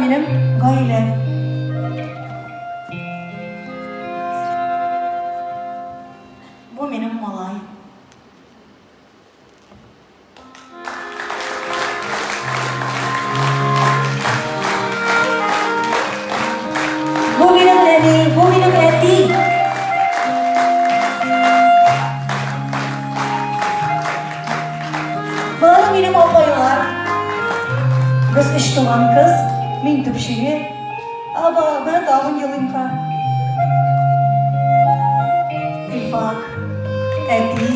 минем гаиләм. Бу минем малай. Бу минем әни, бу минем әти. Болар минем апайлар. Без өч туган кыз, мин төпчеге. Аба, менә тагын елыйм ха. Илфак, әти.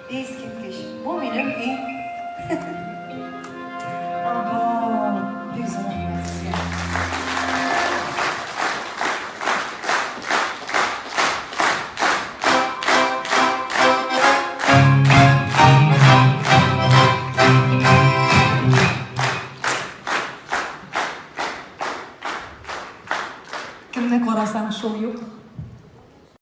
Искиткеч. Бу минем өй. Ага, бик зур рәхмәт сезгә. Кемне карасаң, шул юк.